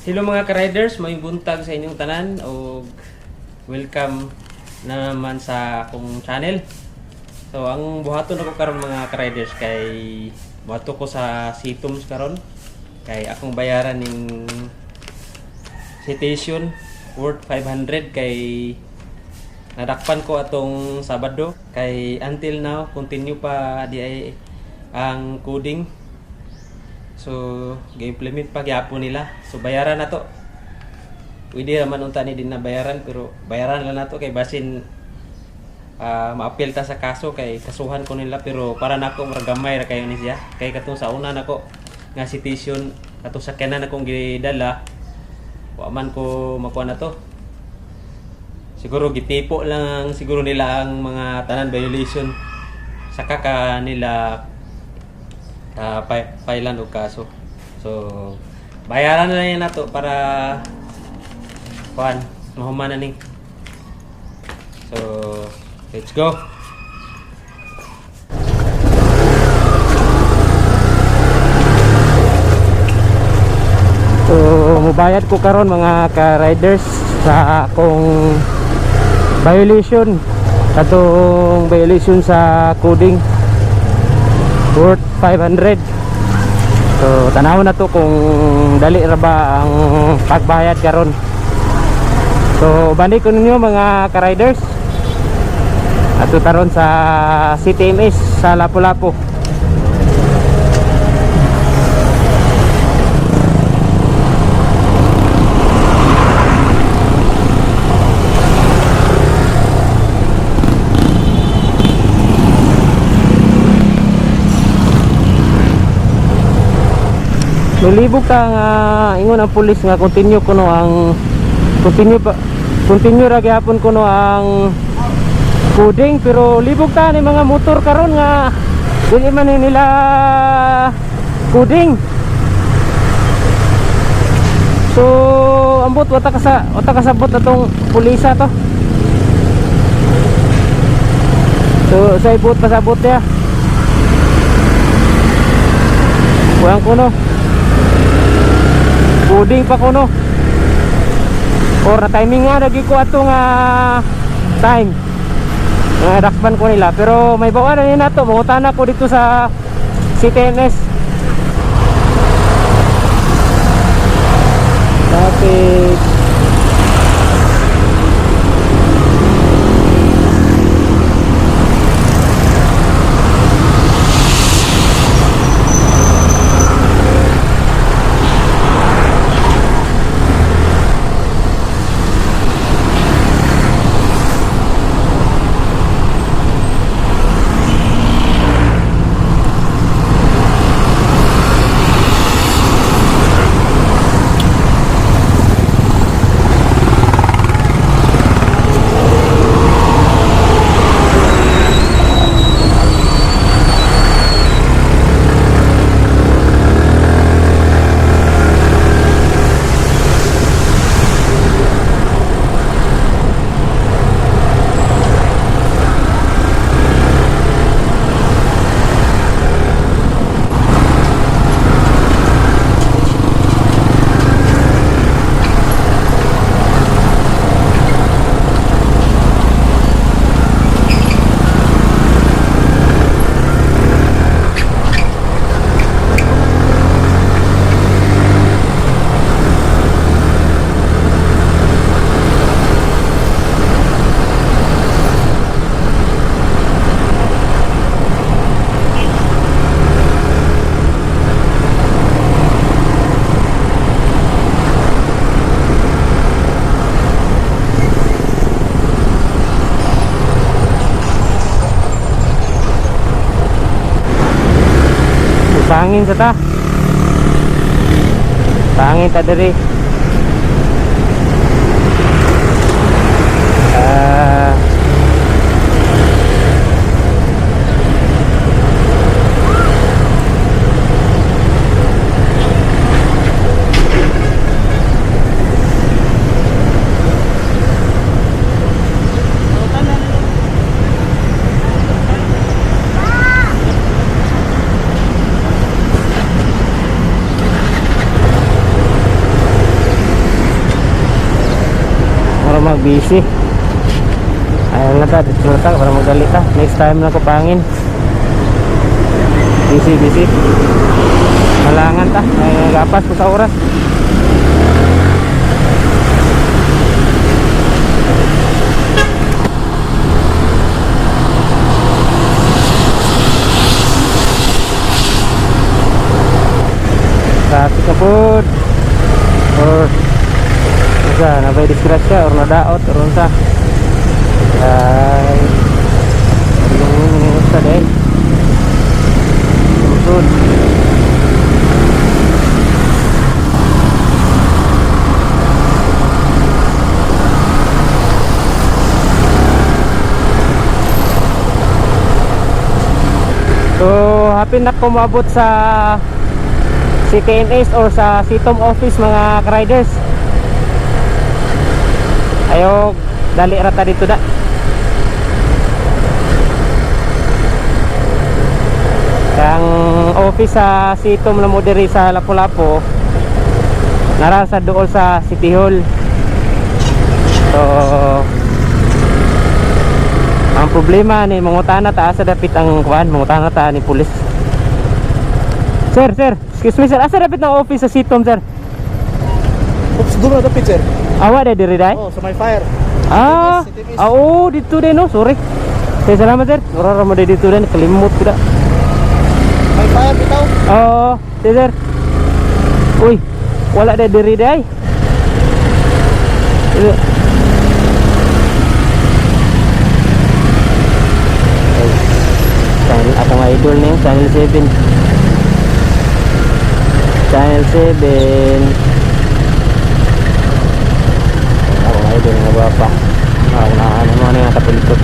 Hello mga ka-riders, maayong buntag sa inyong tanan o welcome na naman sa akong channel. So ang buhaton ako karon, mga ka-riders, kay buhato ko sa CTOMS karon kay akong bayaran ning citation worth 500 kay nadakpan ko atong Sabado, kay until now continue pa di ay ang coding. So, gi-implement pa gyapon nila. So, bayaran na to. Pwede naman unta ni din na bayaran, pero bayaran lang nato kay basin maapil ta sa kaso kay kasuhan ko nila, pero para nako murag gamay ra kayo ni siya. Kay katong sa una nako nga citation, katong sakyanan akong gidala, wa man ko makuha na to. Siguro gitipo lang siguro nila ang mga tanan violation saka ka nila pailan og kaso. So bayaran na lang yan nato para kuan mahuman na ni. So let's go. So mubayad ko karon, mga ka-riders, sa akong violation, katong violation sa coding worth 500. So tanaw na to kung dali ra ba ang pagbayad karon. So balik ko ninyo, mga ka-riders, ato taron sa CTMS sa Lapu-Lapu. Nilibog ka nga ingon ang pulis nga continue kuno ang continue pa, continue ra gyapon kuno ang coding, pero libog ta ni mga motor karon nga dili man ni nila coding. So ambot, wata kasabot atong pulisa to. So sa ibot pasabot niya. Kulang kuno. Coding pa kuno. Or na timing nga lagi ko ato nga time. Nga dakpan ko nila, pero may bawa na nato, mangutana ko dito sa CTMS. Traffic. Pangin sa ta. Pangin ta diri. Mag busy. Ayaw na ta, dito na ta para magdali ta. Next time na ko pangin. Busy, busy. Malangan ta, ay gapas ko sa oras. Traffic na pod. Or unsa, nabay disgrasya or nadaot or unsa. Ay, yung unsa din. Sud. So, hapin na ko maabot sa CTMS or sa CITOM office, mga riders. Ayo, dali rata dito da. Ang office sa CITOM na mo diri sa Lapu-Lapu nara sa dool sa City Hall. So, ang problema ni mangutana ta asa dapit ang kuan, mangutana ta ni pulis. Sir, sir, excuse me, sir, asa dapit ang office sa CITOM, sir? Oops, doon na dapit, sir. Awa da diri dai? Oh, sa may fire. Ah, CTMS. ah, oo, dito din, no, sorry. Sir, salamat, sir. Ora ra mo dito din, kalimot ko da. May fire bitaw. Oo, sir, sir. Uy, wala da diri dai. Ay, channel, akong idol na yun, Channel 7. Channel 7. Akong idol nga bapa. Ako na ano mo na yung katultot.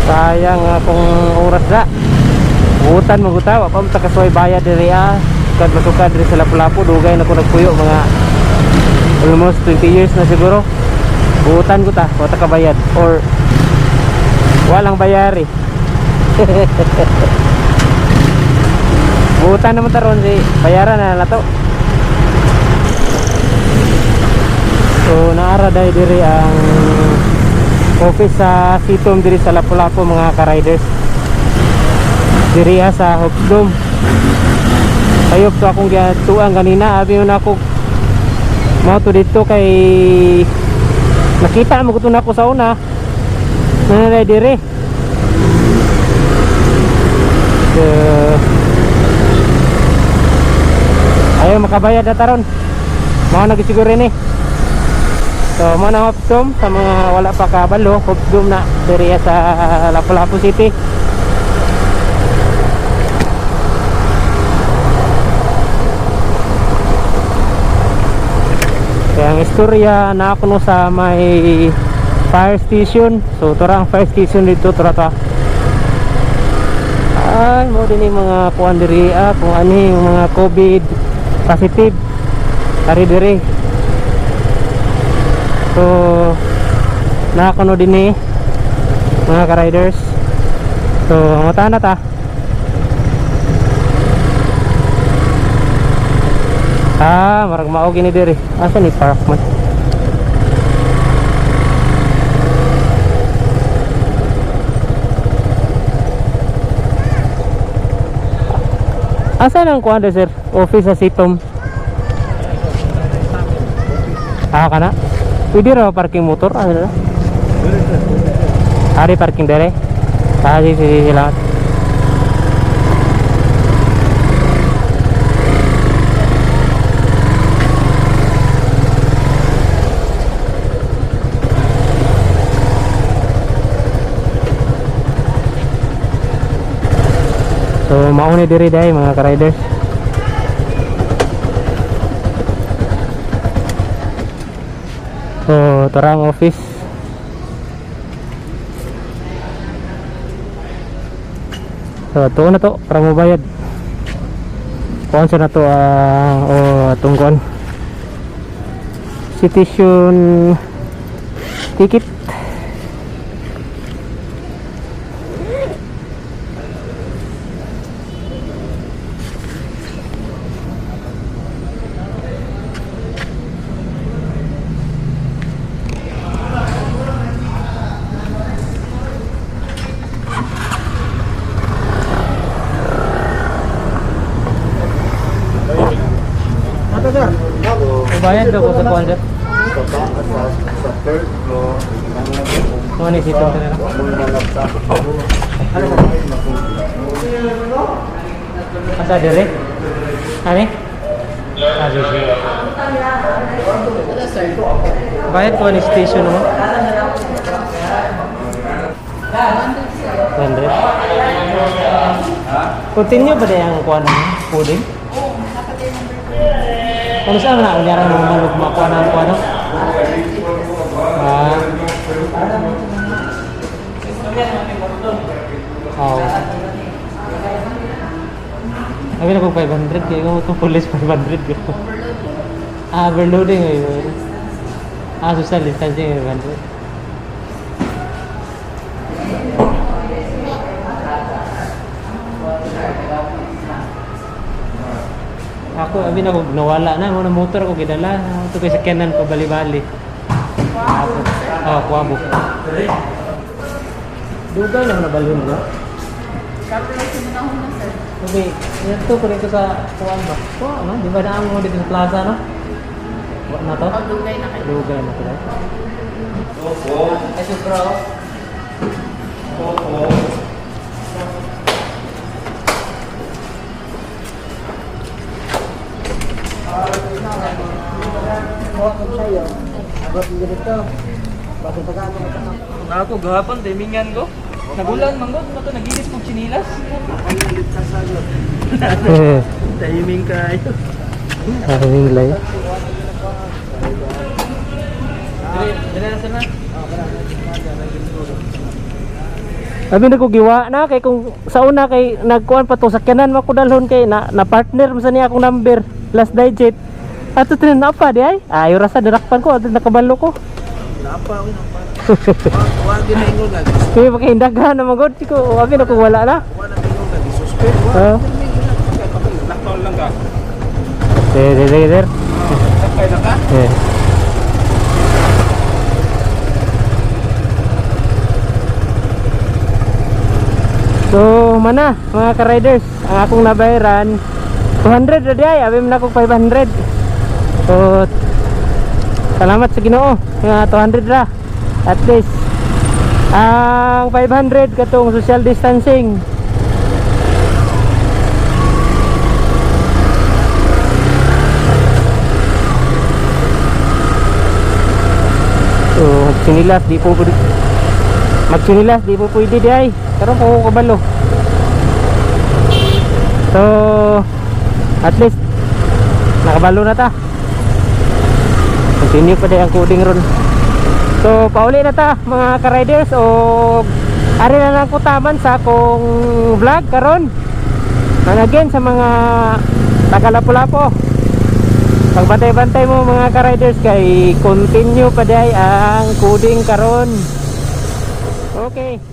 Sayang akong oras na. Butan mo guta, wa pa mo takasway bayad diri ah. Sukad masukad diri sa Lapu-Lapu, dugay na ko nagpuyo, mga almost 20 years na siguro. Butan ko ta, wa ta kabayad or walang bayari. Butan naman taron si bayaran na na to. So naara day diri ang office sa CITOM diri sa Lapu-Lapu, mga ka-riders. Diri ah, sa Hopes Dome. Sayop to akong gituan ganina, abi mo na ako mo to dito kay nakita mo ko to na ako sa una. Nanay diri. So, ayaw makabayad na taron. Mao na siguro ni. So mo na Hopes Dome sa mga wala pa kabalo, Hopes Dome na diri sa Lapu-Lapu City. Kaya ang istorya na ako no sa may fire station. So tura ang fire station dito, tura ta. Ay, mo din yung mga kuan diri ah, kung ano yung mga COVID positive. Ari diri. So nakakuno din eh mga ka-riders. So mata na ta. Ah, marag mao gini diri. Asa ni park man? Asa nang kuan sir? Office sa Sitom. Ah, kana? Pwede ra parking motor ano na? Ari parking dere. Ah, sige, sige, salamat. So mauni diri dai, mga ka-riders. So tara ang office. So tuon na to para mobayad. Kuan sa na to ang o atong kuan. Citation ticket. Mubayad daw ko sa kuan, sir. Sa sa third floor, Mo ni sitong tanay. Asa dire? Ani? Ah, sige. Bayad ko ni station mo. 100. Continue ba ang kuan mo? Coding? Oo, dapat yung number ko. Ano saan na? Unya ra mo malug makuha na ang kuan no? Ah. Oo. Sabi na kung 500, kaya kung itong police 500 ko. Ah, overloading ay. Ah, social distancing 500. Ako, abi na kung nawala na, mo na motor ako gidala. Ito kay sakyanan pa bali-bali. Ako. Ah, kuwabo. Dugay na nabalhin ko. Calculation na ako na, sir. Okay, ito ko dito sa kuwan ba? Kuwan, no? Di ba naan mo dito sa plaza, no? Wa na to? O, dugay na kayo. Dugay na to. Opo. Ay, sobra, Opo. Ako gahapon timingan ko. Nagulan man gud mo to nagilis kog chinilas. Timing kayo. Timing lang. Dili, dili na sir na. Sabi na ko giwa na kay kung sa una kay nagkuan pa to sakyanan makudalhon kay na, na partner mo sa niya akong number last digit. Ato tin na pa di ay. Ayo ra sa dirakpan ko ato nakabalo ko. Napa, uy, napa. Wa gid na ingon nga. Kay makahindaghan na magod ko abi na ko wala na. Wa na ingon nga suspend. Wa. Oh. Lockdown lang ka. Sir, sir, sir, sir. Sakay na ka? Eh. So, mana mga ka-riders, ang akong nabayaran 200 ra di ay, abi man akong 500. So, salamat sa Ginoo, nga 200 ra. At least ang 500 katong social distancing. So, magsinilas di po pwede. Magsinilas di po pwede di ay. Karon ko kabalo. So, at least nakabalo na ta. Continue pa di ang coding ron. So, pauli na ta mga ka-riders o ari na lang ko taman sa akong vlog karon. And again sa mga taga Lapu-Lapu, pagbantay-bantay mo mga ka-riders kay continue pa day ang coding karon. Okay.